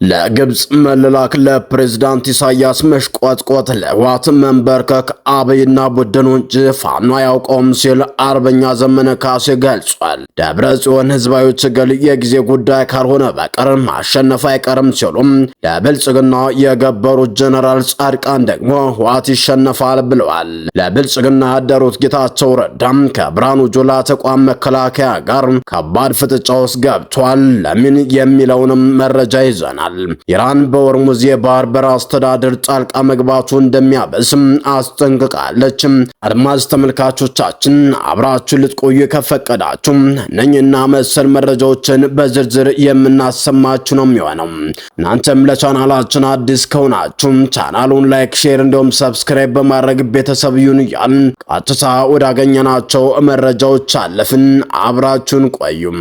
ለግብፅ መላላክ፣ ለፕሬዝዳንት ኢሳያስ መሽቆጥቆጥ፣ ለህወሓት መንበርከክ አብይና ቡድኑ እንጂ ፋኖ አያውቀውም ሲል አርበኛ ዘመነ ካሴ ገልጿል። ደብረ ጽዮን ህዝባዊ ትግል የጊዜ ጉዳይ ካልሆነ በቀር ማሸነፍ አይቀርም ሲሉም ለብልጽግና የገበሩት ጀነራል ጻድቃን ደግሞ ህወሓት ይሸነፋል ብለዋል። ለብልጽግና ያደሩት ጌታቸው ረዳም ከብርሃኑ ጁላ ተቋም መከላከያ ጋር ከባድ ፍጥጫ ውስጥ ገብቷል። ለምን የሚለውንም መረጃ ይዘናል። ኢራን በሆርሙዝ የባህር በር አስተዳደር ጣልቃ መግባቱ እንደሚያበስም አስጠንቅቃለች። አድማጭ ተመልካቾቻችን፣ አብራችሁ ልትቆዩ ከፈቀዳችሁ እነኝና መሰል መረጃዎችን በዝርዝር የምናሰማችሁ ነው የሚሆነው። እናንተም ለቻናላችን አዲስ ከሆናችሁ ቻናሉን like፣ share እንዲሁም subscribe በማድረግ ቤተሰብ ይሁኑ እያልን ቀጥታ ወዳገኘናቸው መረጃዎች አለፍን። አብራችሁን ቆዩም።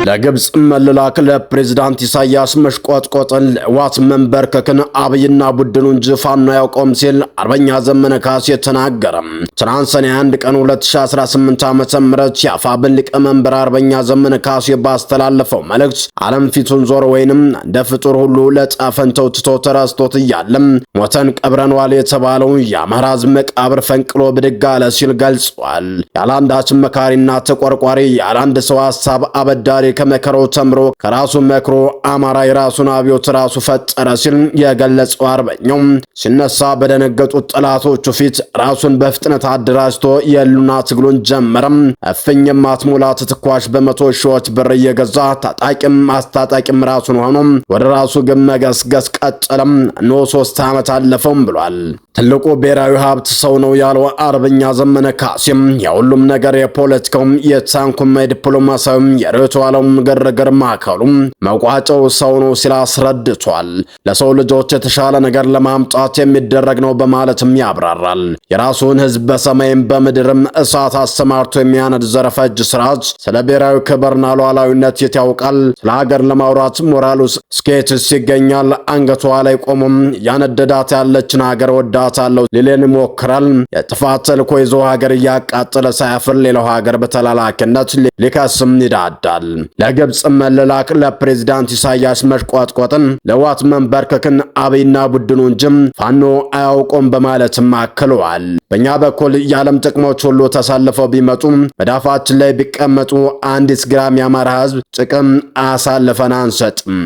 ለግብፅ መላላክ፣ ለፕሬዝዳንት ኢሳያስ መሽቆጥቆጥን፣ ለህወሓት መንበርከክን አብይና ቡድኑ እንጂ ፋኖ አያውቀውም ሲል አርበኛ ዘመነ ካሴ ተናገረ። ትናንት ሰኔ 1 ቀን 2018 ዓ.ም የአፋብን ሊቀመንበር አርበኛ ዘመነ ካሴ ባስተላለፈው መልእክት ዓለም ፊቱን ዞር ወይንም እንደ ፍጡር ሁሉ ለጣፈንተው ትቶ ተረስቶት እያለም ሞተን ቀብረንዋል የተባለው የአማራ ሕዝብ መቃብር ፈንቅሎ ብድግ አለ ሲል ገልጿል። ያለአንዳች መካሪና ተቆርቋሪ፣ ያለአንድ ሰው ሀሳብ አበዳሪ፣ ከመከራው ተምሮ ከራሱ መክሮ አማራ የራሱን አብዮት ራሱ ፈጠረ ሲል የገለጸው አርበኛው ሲነሳ በደነገጡት ጠላቶቹ ፊት ራሱን በፍጥነት አደራጅቶ የህልውና ትግሉን ጀመረም። እፍኝ የማትሞላ ተተኳሽ በመቶ ሺዎች ብር እየገዛ ታጣቂም አስታጣቂም ራሱን ሆኖ ወደ ራሱ ግን መገስገስ ቀጠለም። ኖ 3 ዓመት አለፈውም ብሏል። ትልቁ ብሔራዊ ሀብት ሰው ነው ያለው አርበኛ ዘመነ ካሴም የሁሉም ነገር የፖለቲካውም፣ የታንኩም፣ የዲፕሎማሲያዊም፣ የርዕዮተ ዓለሙም ግርግር ማዕከሉም መቋጫው ሰው ነው ሲል አስረድቷል። ለሰው ልጆች የተሻለ ነገር ለማምጣት የሚደረግ ነው በማለትም ያብራራል። የራሱን ሕዝብ በሰማይም በምድርም እሳት አሰማርቶ የሚያነድ ዘረፈጅ ስርዓት ስለ ብሔራዊ ክብርና ሉዓላዊነት የት ያውቃል? ስለ ሀገር ለማውራት ሞራሉ እስከየትስ ይገኛል? አንገቷ ላይ ቆሞም ያነደዳት ያለችን ሀገር ወዳታለሁ ሊለን ይሞክራል። የጥፋት ተልዕኮ ይዞ ሀገር እያቃጠለ ሳያፍር ሌላው ሀገር በተላላኪነት ሊከስም ይዳዳል። ለግብፅ መላላክ፣ ለፕሬዚዳንት ኢሳያስ መሽቆጥቆጥን፣ ለህወሓት መንበርከክን አብይና ቡድኑ እንጂም ፋኖ አያውቁም በማለትም አክለዋል። በእኛ በኩል የዓለም ጥቅሞች ሁሉ ተሰልፈው ቢመጡ፣ መዳፋችን ላይ ቢቀመጡ አንዲት ግራም የአማራ ህዝብ ጥቅም አሳልፈን አንሰጥም።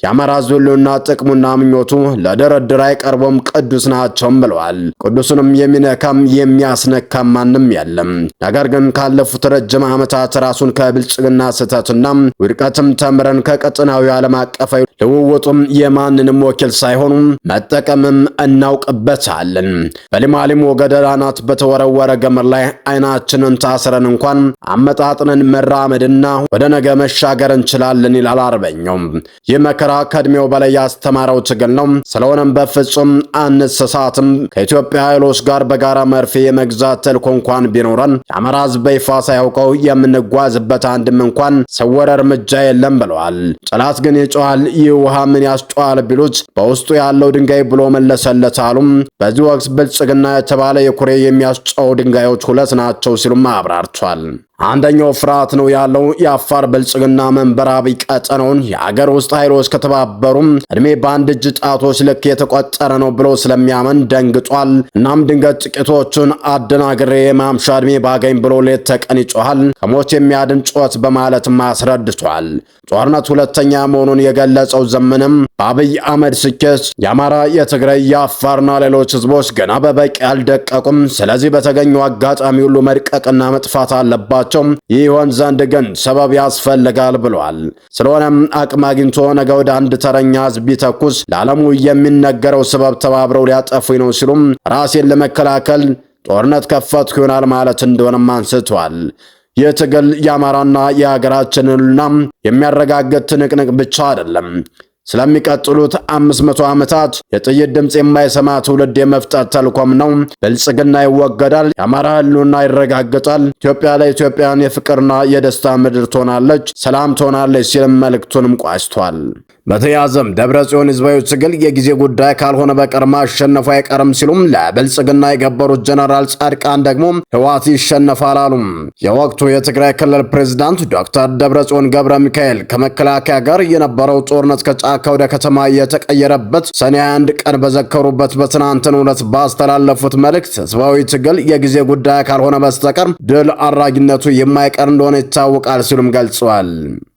የአማራ ሕዝብ ህልውና፣ ጥቅሙና ምኞቱ ለድርድር አይቀርቡም፣ ቅዱስ ናቸውም ብለዋል። ቅዱሱንም የሚነካም የሚያስነካም ማንም የለም። ነገር ግን ካለፉት ረጅም ዓመታት ራሱን ከብልጽግና ስህተትና ውድቀትም ተምረን ከቀጠናዊ ዓለም አቀፋዊ ልውውጡም የማንንም ወኪል ሳይሆኑ መጠቀምም እናውቅበታለን። በሊማሊሞ ገደል አናት በተወረወረ ገመድ ላይ አይናችንን ታስረን እንኳን አመጣጥነን መራመድና ወደ ነገ መሻገር እንችላለን ይላል አርበኛው። ይህ መከራ ከእድሜው በላይ ያስተማረው ትግል ነው። ስለሆነም በፍጹም አንሰሳትም። ከኢትዮጵያ ኃይሎች ጋር በጋራ መርፌ የመግዛት ተልዕኮ እንኳን ቢኖረን የአማራ ሕዝብ በይፋ ሳያውቀው የምንጓዝበት አንድም እንኳን ሰወረ እርምጃ የለም ብለዋል። ጠላት ግን ይጮሃል። ይህ ውሃ ምን ያስጮሃል ቢሉት በውስጡ ያለው ድንጋይ ብሎ መለሰለት አሉም። በዚህ ወቅት ብልጽግና የተባለ የኩሬ የሚያስጨው ድንጋዮች ሁለት ናቸው ሲሉም አብራርቷል። አንደኛው ፍርሃት ነው ያለው የአፋር ብልጽግና መንበር አብይ ቀጠናውን የአገር ውስጥ ኃይሎች ከተባበሩም እድሜ በአንድ እጅ ጣቶች ልክ የተቆጠረ ነው ብሎ ስለሚያምን ደንግጧል። እናም ድንገት ጥቂቶቹን አደናግሬ የማምሻ እድሜ ባገኝ ብሎ ሌት ተቀን ይጮሃል። ከሞት የሚያድን ጩኸት በማለትም አስረድቷል። ጦርነት ሁለተኛ መሆኑን የገለጸው ዘመንም በአብይ አህመድ ስኬት የአማራ፣ የትግራይ፣ የአፋርና ሌሎች ህዝቦች ገና በበቂ አልደቀቁም። ስለዚህ በተገኘው አጋጣሚ ሁሉ መድቀቅና መጥፋት አለባቸው። ይህ ይሆን ዘንድ ግን ሰበብ ያስፈልጋል ብለዋል። ስለሆነም አቅም አግኝቶ ነገ ወደ አንድ ተረኛ ህዝብ ቢተኩስ ለዓለሙ የሚነገረው ሰበብ ተባብረው ሊያጠፉኝ ነው ሲሉም ራሴን ለመከላከል ጦርነት ከፈትኩ ይሆናል ማለት እንደሆነም አንስቷል። ይህ ትግል የአማራና የሀገራችንን ሕልውና የሚያረጋግጥ ትንቅንቅ ብቻ አይደለም። ስለሚቀጥሉት 500 ዓመታት የጥይት ድምፅ የማይሰማ ትውልድ የመፍጠር ተልዕኮም ነው። ብልጽግና ይወገዳል፣ የአማራ ህልውና ይረጋገጣል፣ ኢትዮጵያ ለኢትዮጵያን የፍቅርና የደስታ ምድር ትሆናለች፣ ሰላም ትሆናለች ሲልም መልእክቱንም ቋጭቷል። በተያዘም ደብረ ጽዮን ህዝባዊ ትግል የጊዜ ጉዳይ ካልሆነ በቀር ማሸነፉ አይቀርም ሲሉም ለብልጽግና የገበሩት ጀነራል ጻድቃን ደግሞ ህወሓት ይሸነፋል አሉም። የወቅቱ የትግራይ ክልል ፕሬዝዳንት ዶክተር ደብረጽዮን ገብረ ሚካኤል ከመከላከያ ጋር የነበረው ጦርነት ከጫካ ወደ ከተማ የተቀየረበት ሰኔ 21 ቀን በዘከሩበት በትናንትናው ዕለት ባስተላለፉት መልእክት ህዝባዊ ትግል የጊዜ ጉዳይ ካልሆነ በስተቀር ድል አድራጊነቱ የማይቀር እንደሆነ ይታወቃል ሲሉም ገልጸዋል።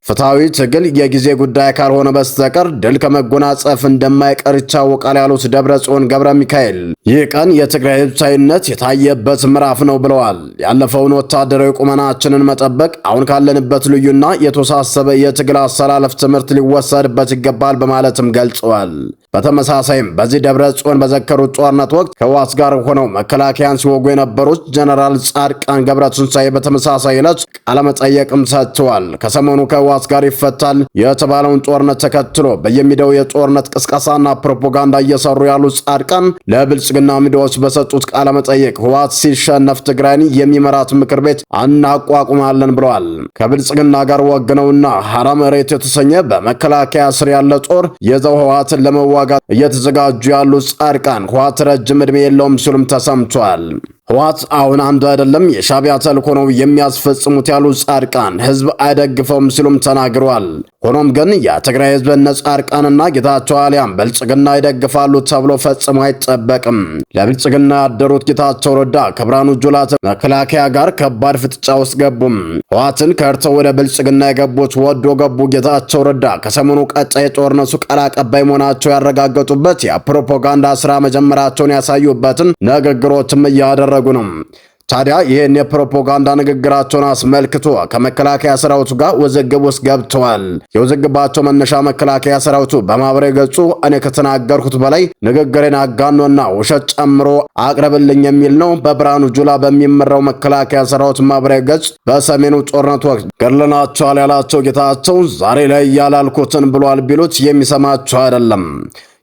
ፍትሐዊ ትግል የጊዜ ጉዳይ ካልሆነ በስተቀር ድል ከመጎናጸፍ እንደማይቀር ይታወቃል ያሉት ደብረ ጽዮን ገብረ ሚካኤል ይህ ቀን የትግራይ ህዝባዊነት የታየበት ምዕራፍ ነው ብለዋል። ያለፈውን ወታደራዊ ቁመናችንን መጠበቅ አሁን ካለንበት ልዩና የተወሳሰበ የትግል አሰላለፍ ትምህርት ሊወሰድበት ይገባል በማለትም ገልጸዋል። በተመሳሳይም በዚህ ደብረ ጽዮን በዘከሩት ጦርነት ወቅት ከህወሓት ጋር ሆነው መከላከያን ሲወጉ የነበሩት ጀነራል ጻድቃን ገብረ ትንሳኤ በተመሳሳይ ዕለት ቃለመጠየቅም ሰጥተዋል። ከሰሞኑ ከህወሓት ጋር ይፈታል የተባለውን ጦርነት ተከትሎ በየሚዲያው የጦርነት ቅስቀሳና ፕሮፓጋንዳ እየሰሩ ያሉት ጻድቃን ለብልጽግና ሚዲያዎች በሰጡት ቃለመጠይቅ ህወሓት ሲሸነፍ ትግራይን የሚመራት ምክር ቤት አናቋቁማለን ብለዋል። ከብልጽግና ጋር ወግነውና ሐራ መሬት የተሰኘ በመከላከያ ስር ያለ ጦር የዘው ህወሓትን ለመዋጋት እየተዘጋጁ ያሉት ጻድቃን ህወሓት ረጅም ዕድሜ የለውም ሲሉም ተሰምቷል። ህወሓት አሁን አንዱ አይደለም የሻቢያ ተልዕኮ ነው የሚያስፈጽሙት ያሉት ጻድቃን ህዝብ አይደግፈውም ሲሉም ተናግረዋል። ሆኖም ግን የትግራይ ህዝብ እነ ጻድቃንና ጌታቸው አሊያም ብልጽግና ይደግፋሉ ተብሎ ፈጽሞ አይጠበቅም። ለብልጽግና ያደሩት ጌታቸው ረዳ ከብርሃኑ ጁላ መከላከያ ጋር ከባድ ፍጥጫ ውስጥ ገቡም። ህወሓትን ከድተው ወደ ብልጽግና የገቡት ወዶ ገቡ ጌታቸው ረዳ ከሰሞኑ ቀጣይ የጦርነቱ ቃል አቀባይ መሆናቸው ያረጋገጡበት የፕሮፓጋንዳ ስራ መጀመራቸውን ያሳዩበትን ንግግሮችም እያደረጉ ነው። ታዲያ ይህን የፕሮፓጋንዳ ንግግራቸውን አስመልክቶ ከመከላከያ ሰራዊቱ ጋር ውዝግብ ውስጥ ገብተዋል። የውዝግባቸው መነሻ መከላከያ ሰራዊቱ በማህበራዊ ገጹ እኔ ከተናገርኩት በላይ ንግግሬን አጋኖና ውሸት ጨምሮ አቅርብልኝ የሚል ነው። በብርሃኑ ጁላ በሚመራው መከላከያ ሰራዊት ማህበራዊ ገጽ በሰሜኑ ጦርነት ወቅት ገድለናቸዋል ያላቸው ጌታቸው ዛሬ ላይ ያላልኩትን ብሏል ቢሉት የሚሰማቸው አይደለም።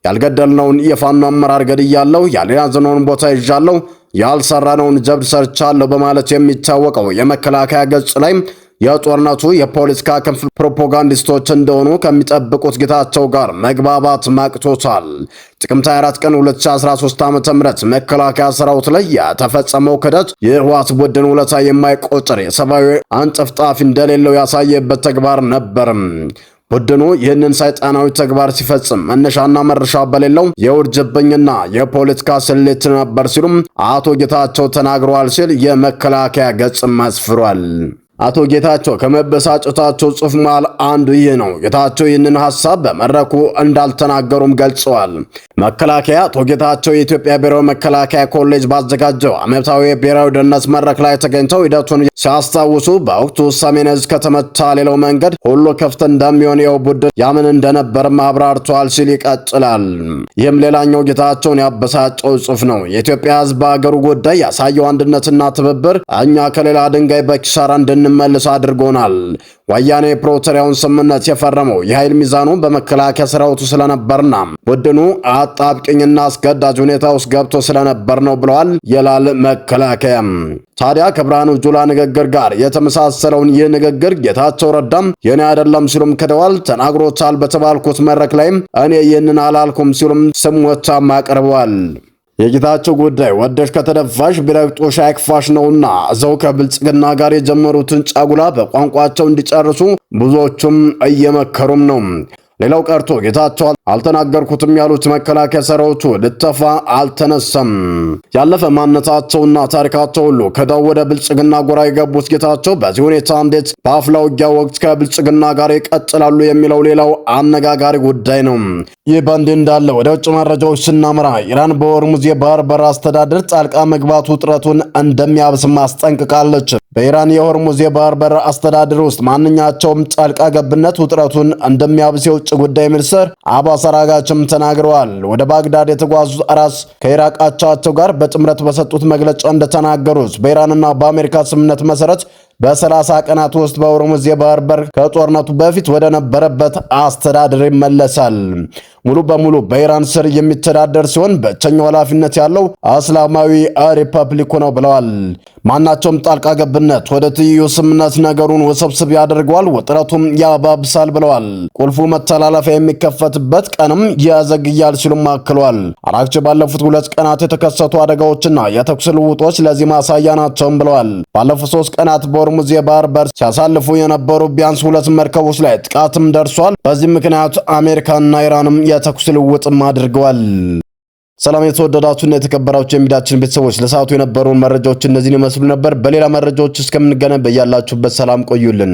ያልገደልነውን የፋኖ አመራር ገድያለሁ፣ ያልያዝነውን ቦታ ይዣለሁ፣ ያልሰራነውን ጀብድ ሰርቻለሁ በማለት የሚታወቀው የመከላከያ ገጽ ላይ የጦርነቱ የፖለቲካ ክንፍ ፕሮፓጋንዲስቶች እንደሆኑ ከሚጠብቁት ጌታቸው ጋር መግባባት ማቅቶታል። ጥቅምት 24 ቀን 2013 ዓ.ም መከላከያ ሰራዊት ላይ የተፈጸመው ክህደት የህወሓት ቡድን ውለታ የማይቆጥር የሰብአዊ አንጠፍጣፊ እንደሌለው ያሳየበት ተግባር ነበርም። ቡድኑ ይህንን ሰይጣናዊ ተግባር ሲፈጽም መነሻና መረሻ በሌለው የውርጅብኝና የፖለቲካ ስሌት ነበር ሲሉም አቶ ጌታቸው ተናግረዋል ሲል የመከላከያ ገጽም አስፍሯል። አቶ ጌታቸው ከመበሳጨታቸው ጽሑፍ መሃል አንዱ ይህ ነው። ጌታቸው ይህንን ሐሳብ በመድረኩ እንዳልተናገሩም ገልጸዋል። መከላከያ አቶ ጌታቸው የኢትዮጵያ ብሔራዊ መከላከያ ኮሌጅ ባዘጋጀው ዓመታዊ የብሔራዊ ደህንነት መድረክ ላይ ተገኝተው ሂደቱን ሲያስታውሱ በወቅቱ ሰሜን ዕዝ ከተመታ ሌላው መንገድ ሁሉ ክፍት እንደሚሆን ይኸው ቡድን ያምን እንደነበርም አብራርተዋል ሲል ይቀጥላል። ይህም ሌላኛው ጌታቸውን ያበሳጨው ጽሑፍ ነው። የኢትዮጵያ ሕዝብ በአገሩ ጉዳይ ያሳየው አንድነትና ትብብር እኛ ከሌላ ድንጋይ በኪሳራ እንድንመልስ አድርጎናል። ወያኔ የፕሪቶሪያውን ስምምነት የፈረመው የኃይል ሚዛኑ በመከላከያ ሰራዊቱ ስለነበርና ቡድኑ አጣብቅኝና አስገዳጅ ሁኔታ ውስጥ ገብቶ ስለነበር ነው ብለዋል ይላል መከላከያም። ታዲያ ከብርሃኑ ጁላ ንግግር ጋር የተመሳሰለውን ይህ ንግግር ጌታቸው ረዳም የኔ አይደለም ሲሉም ክደዋል። ተናግሮታል በተባልኩት መድረክ ላይም እኔ ይህንን አላልኩም ሲሉም ስሞታም አቅርበዋል። የጌታቸው ጉዳይ ወደሽ ከተደፋሽ ቢረግጦሽ አይክፋሽ ነውና እዛው ከብልጽግና ጋር የጀመሩትን ጫጉላ በቋንቋቸው እንዲጨርሱ ብዙዎቹም እየመከሩም ነው። ሌላው ቀርቶ ጌታቸው አልተናገርኩትም ያሉት መከላከያ ሰራዊቱ ልተፋ አልተነሳም። ያለፈ ማንነታቸውና ታሪካቸው ሁሉ ከዳው ወደ ብልጽግና ጎራ የገቡት ጌታቸው በዚህ ሁኔታ እንዴት በአፍላ ውጊያ ወቅት ከብልጽግና ጋር ይቀጥላሉ የሚለው ሌላው አነጋጋሪ ጉዳይ ነው። ይህ በእንዲህ እንዳለ ወደ ውጭ መረጃዎች ስናመራ ኢራን በሆርሙዝ የባህር በር አስተዳደር ጣልቃ መግባት ውጥረቱን እንደሚያብስም አስጠንቅቃለች። በኢራን የሆርሙዝ የባህር በር አስተዳደር ውስጥ ማንኛቸውም ጣልቃ ገብነት ውጥረቱን እንደሚያብስ የውጭ ጉዳይ ሚኒስትር አባስ አራጋችም ተናግረዋል። ወደ ባግዳድ የተጓዙት አራስ ከኢራቅ አቻቸው ጋር በጥምረት በሰጡት መግለጫ እንደተናገሩት በኢራንና በአሜሪካ ስምምነት መሰረት በ30 ቀናት ውስጥ በሆርሙዝ የባህር በር ከጦርነቱ በፊት ወደ ነበረበት አስተዳደር ይመለሳል። ሙሉ በሙሉ በኢራን ስር የሚተዳደር ሲሆን ብቸኛው ኃላፊነት ያለው እስላማዊ ሪፐብሊኩ ነው ብለዋል። ማናቸውም ጣልቃ ገብነት ወደ ትይዩ ስምምነት ነገሩን ውስብስብ ያደርገዋል፣ ውጥረቱም ያባብሳል ብለዋል። ቁልፉ መተላለፊያ የሚከፈትበት ቀንም ያዘግያል ሲሉም አክለዋል። አራግቺ ባለፉት 2 ቀናት የተከሰቱ አደጋዎችና የተኩስ ልውውጦች ለዚህ ማሳያ ናቸውም ብለዋል። ባለፉት 3 ቀናት በሆርሙዝ የባህር በር ሲያሳልፉ የነበሩ ቢያንስ ሁለት መርከቦች ላይ ጥቃትም ደርሷል። በዚህ ምክንያት አሜሪካና ኢራንም የተኩስ ልውውጥም አድርገዋል። ሰላም የተወደዳችሁና የተከበራችሁ የሚዲያችን ቤተሰቦች፣ ለሰዓቱ የነበሩን መረጃዎች እነዚህን ይመስሉ ነበር። በሌላ መረጃዎች እስከምንገናኝ በያላችሁበት ሰላም ቆዩልን።